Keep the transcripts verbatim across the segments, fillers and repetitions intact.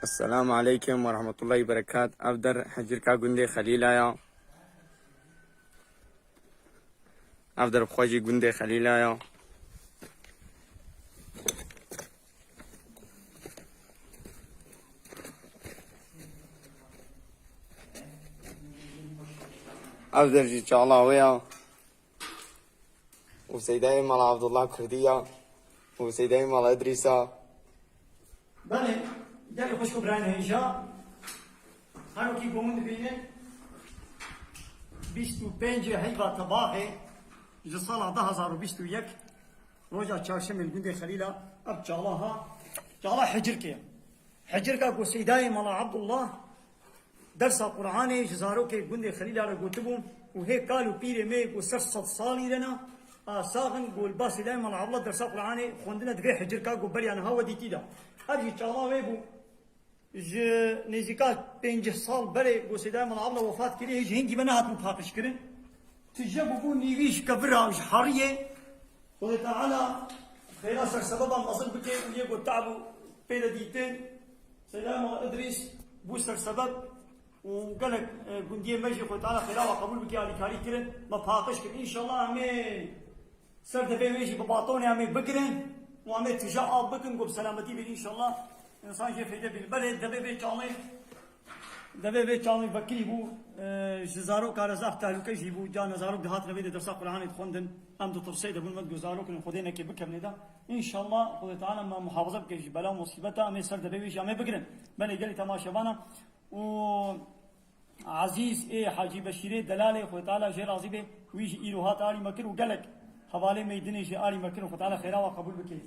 Esselamu aleykum ve rahmetullahi berekat. Ev der hicirka gundê Xelîla ya. Ev der bi xwe jî gundê Xelîla ya. Ev der jî çala wê ya. Û Seydayê Mala Abdullah Kurdî ya. Û Seydayê Mala Idrîs a. Belê, gelê xweşik û birayên hêja. Her wekî ku hûn dibînin, bîst û pêncê heyva tebaxê ji sala du hazar û bîst û yek, roja çarşemê li gundê Xelîla, ev çala ha, çala Hicirkê ye. Hicirka ku Seydayê Mala Abdullah dersa Qur'anê ji zarokê gundê Xelîla re gotibû û hê kal û pîrê me ku ser sed salî re ne, a sax in, ku li ba Seydayê Mala Abdullah dersa Qur'anê xwendine di vê Hicirka ku beriya niha we dîtî de. Ev jî çala wê bû. Ji nêzîka pêncî sal berê ku Seydayê Mala Abdullah wefat kiriye, hê ji hingî ve nehatibû paqijkirin. Tije bûbû nîvî ji kevira û ji heriyê. Xwedê Teala xêra sersebeban mezin bike û yê ku te'b û pê de dîtin. Seydayê Mala Idrîs bû sersebeb û gelek, e, gundiyê me jî Xwedê Teala xêra we qebûl bike, alîkarî kirin, me paqij kir. Înşallah em ê ser devê wê jî bi batonê em ê bigirin û em ê tije av bikin ku bi selametî bê înşallah. Însan jê feyde bî. Belê devê vê çaxê Devê vê çaxê vekirî bû, e, ji zaroka re zaf tehlûke jî bû. Carna zarok dihatin vê de dersa Qur'anê dixwendin. Em ditirsê de bûn, me digot zarok in, Xwedê neke bikevnê de. Înşallah Xwedê Teala me muhafaza bike ji bela û musîbeta, em ê ser devê wê jî em ê bigirin. Belê gelî temaşevana û Ezîz ê Hacî Beşîrê Delalê, Xwedê Teala jê razî be, wî jî îro hat alî me kir û gelek hevalê me yî dinê jî alî me kir û Xwedê Teala xêra we qebûl bike.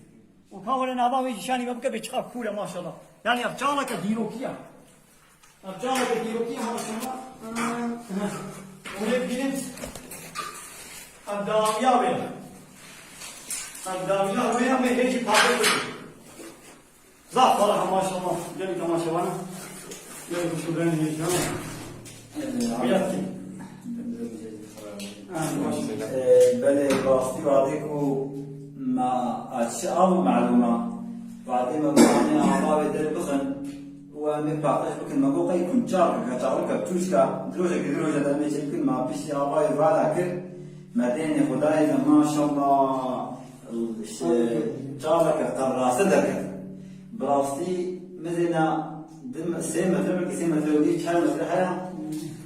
Û ka were nava wê jî şanî me bike bê çiqa kûr e maşallah. Yanî ev çaleke dîrokî ye. Ev çaleke dîrokî ye maşallah. Hûn ê bînin. Ev dawiya wê ye. Ev dawiya wê ye, em ê hê jî paqij bikin. Zaf parlak e maşallah. Gelin temaşevana. Gelin şuradan geçelim. Hayat ki. Ee, belê, rastî vadê ku me, a, çi av û melûma. Vadê me, me ava wê der bixin û em ê paqij bikin. Me got qey kunçak, kaçaxlika, tûşka, di rojekê, di roja de em ê çê bikin. Me piştî ava wê vala kir. Me deynê Xwedayê de maşallah, çaleke qerrase derket. Bi rastî mizêna di me-, sê metre, belkî sê metre û nîv, çar metre heye.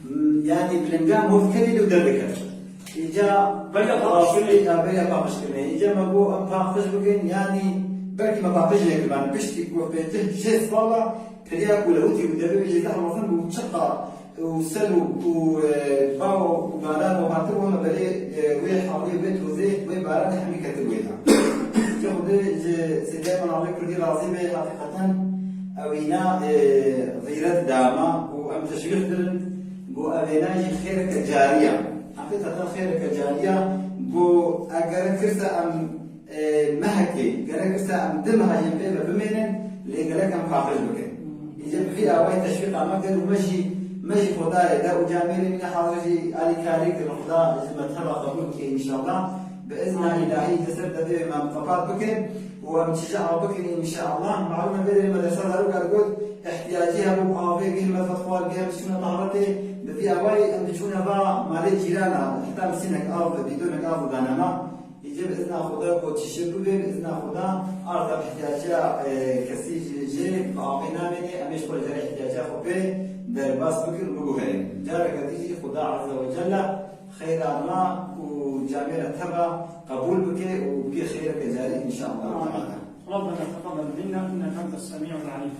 M-, yanî bi lingan hov dikevî û derdiket. Îca beriya paqijkirinê. Ya, beriya paqijkirinê. Îca me got em paqij bikin, yanî belkî me paqij nekiribane. Piştî ku pêncî şêst sala piriya ku li Hûtî û devê wê jî zehf mezin bû, çiqa û sel û, û, e, baw û baran û hatibûn, belê, e, wê hewlê, wê tozê, wê baranê hemî ketibû wê de. Ji Xwedê, ji Seydayê Mala Kurdî razî be, heqîqeten ewîna, e, xîret dama û em teşwîq kirin, got evêna jî xêreke carî ye. Heqîqeten xêreke carî ye, got eger kirse em e, mehekê, gerek disa em du meha yên pê ve bimênin, lê gerek em paqij bikin. Îca bi vî awayî teşwîqa me kir û me jî, me jî Xwedayê de û camêrê min ê hazir jî alîkarî kirin. Xweda ji me teva qebûl bike înşallah. Bi izna îlahî di ser devê me em qepat bikin û em çije av bikin înşallah. Malûm e vê derê me dersa zaroka digot, ihtiyacî hebû bi avê, bihîn me xwar, bihîn em çûne taharetê. Bi vî awayî em diçûne va malê cîrana, heta em sînek av, bîdonek av dane me. Îca bi izna Xuda ku çişê bû bê, bi izna Xuda arta ihtiyaciya, e, kesî jî, jê bi avê namênê, em ê ji xwe re carê ihtiyaciya xwe pê derbas bikin û biguherîn. Careke dî jî Xuda Azze ve Celle xeyra me û camêra teva qebûl bike û bike xeyreke carî înşallah. آمين. ربنا تقبل منا إنك أنت السميع العليم.